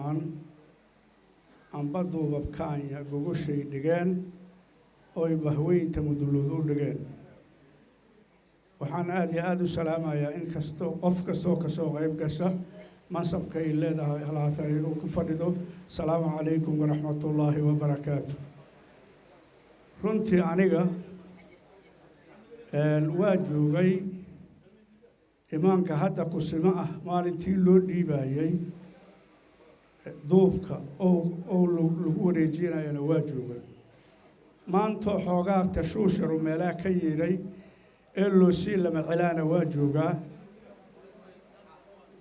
Imaan amba duubabkaanya gogoshay dhigeen oy bahweynta Mudullood u dhigeen. Waxaan aada iyo aada u salaamayaa in kastoo qof kastoo kasoo qayb gasha mansabka ay leedahay halaata ay ku fadhido. Asalaamu calaykum waraxmatullaahi wabarakaatu. Runtii aniga waa joogay imaanka hadda kusimo ah maalintii loo dhiibayey duubka oo lagu wareejinayana waa joogay. Maantoo xoogaa tashuusharu meelaha ka yeedhay ee loo sii lama celaana waa joogaa.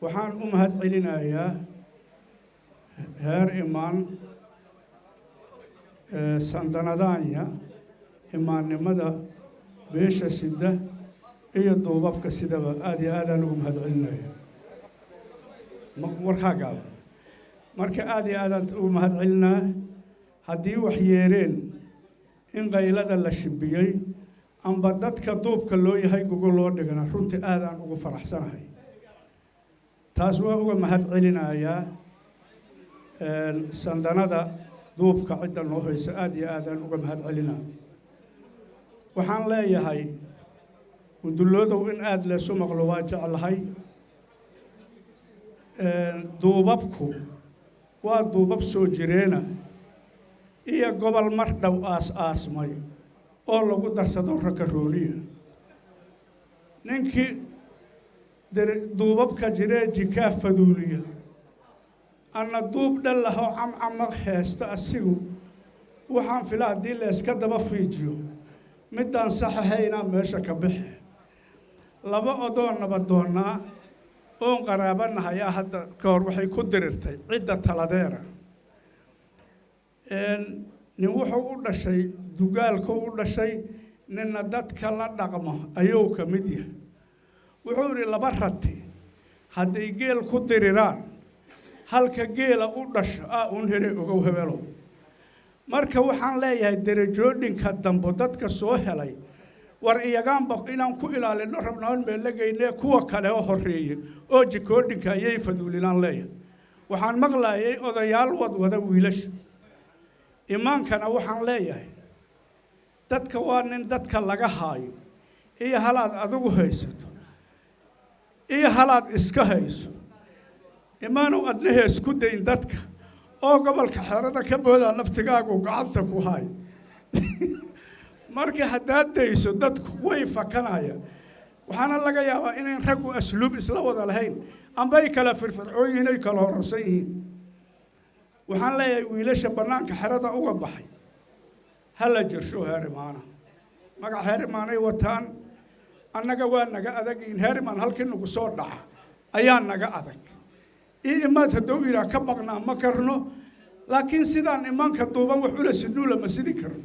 Waxaan u mahad celinayaa heer imaan sandanadaanya imaannimada beesha sida iyo duubabka sidaba, aada iyo aadaan ugu mahad celinaya. Warkaa gaaba marka aada iyo aadaan ugu mahad celinaa. Haddii wax yeereen in qaylada la shibiyey amba dadka duubka loo yahay gogol loo dhigana, runtii aadaan ugu faraxsanahay. Taas waa uga mahad celinayaa sandanada duubka cidda noo hayso, aada iyo aadaan uga mahad celinaa. Waxaan leeyahay Mudulloodow in aada leesu maqlo waa jeclahay. Duubabku waa duubab soo jireena iyo gobol mar dhow aas aasmay oo lagu darsado rakarooniya. Ninkii duubabka jiree jikaa faduuliya anna duub dhallahoo camcama heesta asigu. Waxaan filaa haddii layska daba fiijiyo middaan sax ahaynaa meesha ka bixe. Laba odoo nabadoonnaa oon qaraabanahayaa hadda ka hor waxay ku dirirtay cidda taladeera. Nin wuxuu u dhashay dugaalkuu u dhashay, ninna dadka la dhaqmo ayuu ka mid yahay. Wuxuu idhi laba rati hadday geel ku diriraan, halka geela u dhasho aa uun here ogow hebelow. Marka waxaan leeyahay derajoodhinka dambo dadka soo helay war iyagaanba inaan ku ilaalino rabnaan meelagaynee, kuwa kale oo horreeye oo jikoodhinka ayay faduulinaan leeyahay. Waxaan maqlaayay odayaal wadwada wiilasha imaankana. Waxaan leeyahay dadka waa nin dadka laga haayo iyo halaad adigu haysato iyo halaad iska hayso. Imaanow adnahees ku dayn dadka oo gobolka xerada ka boodaa naftigaagu gacanta ku hay. Marka haddaad dayso dadku way fakanayaan. Waxaana laga yaabaa inayn raggu asluub isla wada lahayn amba ay kala firfircoon yihiin, ay kala horarsan yihiin. Waxaan leeyahay wiilasha bannaanka xerada uga baxay ha la jirsho. Heer imaana magac heer imaanay wataan, annaga waa naga adagiin. Heer imaan halkii nagu soo dhaca ayaa naga adag. Io imaad hadduu iraa ka maqnaa ma karno, laakiin sidaan imaanka duuban wax ula sidnuula ma sidi karno.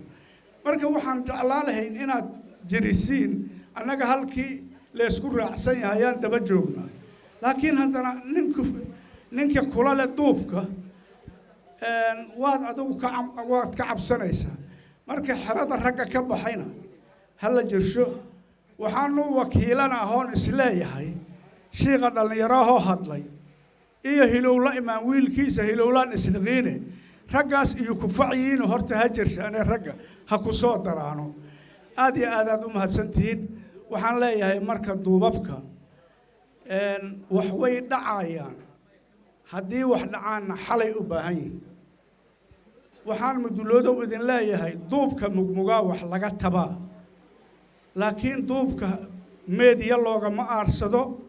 Marka waxaan jeclaa lahayn inaad jirisiin. Annaga halkii laysku raacsan yahay ayaan daba joognaa, laakiin haddana ninku ninka kula leh duubka waad adigu ka waad ka cabsanaysaa. Marka xerada ragga ka baxayna ha la jirsho. Waxaanu wakiilana ahoon isleeyahay shiiqa dhallinyarahoo hadlay iyo Hilowla imaan wiilkiisa Hilowlaan isniqiine raggaas iyo kufacyiina horta ha jirshaane, ragga ha ku soo daraano. Aada iyo aadaad u mahadsantihiin. Waxaan leeyahay marka duubabka wax way dhacayaan, haddii wax dhacaanna xalay u baahan yihin. Waxaan Muduloodow idin leeyahay duubka mugmugaa wax laga tabaa, laakiin duubka meediya loogama aarsado.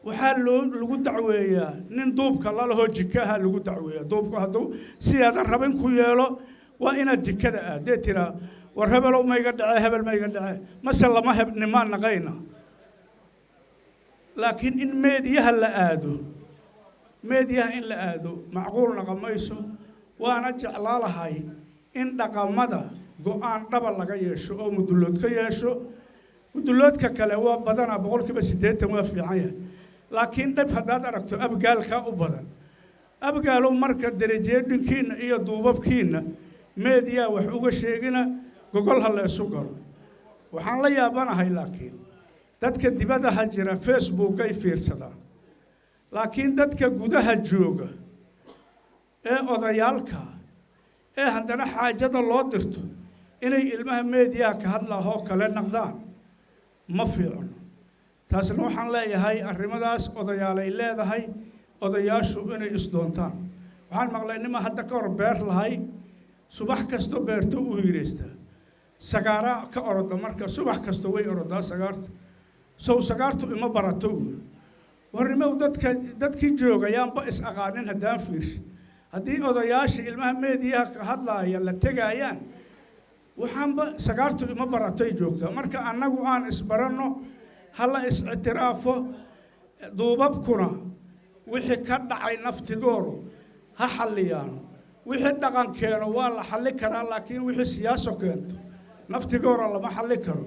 Waxaa loo lagu dacweeyaa nin duubka lalahoo jikaha lagu dacweeyaa. Duubku hadduu sidaadan rabin ku yeelo waa inaad jikada aadee tiraa, war hebelow ma iga dhacee, hebel ma iga dhacee, mase lama heb nimaan naqayna. Laakiin in meediyaha la aado, meediyaha in la aado macquul naqamayso. Waana jeclaa lahay in dhaqamada go-aan dhaba laga yeesho oo Mudullood ka yeesho. Mudulloodka kale waa badanaa 80% waa fiican yahay, laakiin dhab haddaad aragto abgaalkaa u badan. Abgaalow marka derajeedhinkiinna iyo duubabkiinna meediyaa wax uga sheegina, gogol ha la isu galo. Waxaan la yaabanahay laakiin dadka dibadaha jira Facebookay fiirsadaan, laakiin dadka gudaha jooga Ee odayaalka ee haddana xaajada loo dirto inay ilmaha meediyaha ka hadlaahoo kale naqdaan ma fiicno. Taasna waxaan leeyahay, arrimadaas odayaalay leedahay, odayaashu inay isdoontaan. Waxaan maqlay nima hadda ka hor beer lahay, subax kasto beerto u hiiraystaa, sagaara ka oroda. Marka subax kasta way orodaa sagaarta, sow sagaartu ima barato buuri. Warnimow, dadka dadkii joogayaanba is aqaanin. Haddaan fiirsho, haddii odayaasha ilmaha meediyaha ka hadlaaya la tegaayaan, waxaanba sagaartu ima baratay joogtaa. Marka annagu aan isbaranno, hala is-ictiraafo. Duubabkuna wixii ka dhacay naftigoodu ha xalliyaano. Wixii dhaqan keeno waa la xalli karaa, laakiin wixii siyaaso keento naftigoora lama xalli karo.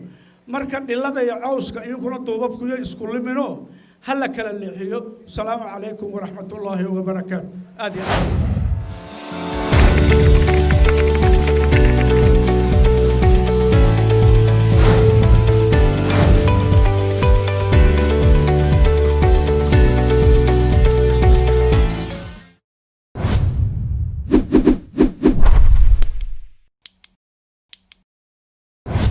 Marka dhilada iyo cawska iyaguna duubabkuyo isku liminoo ha la kala leexiyo. Asalaamu calaykum waraxmatullaahi wabarakaatu. Aad iyo aad.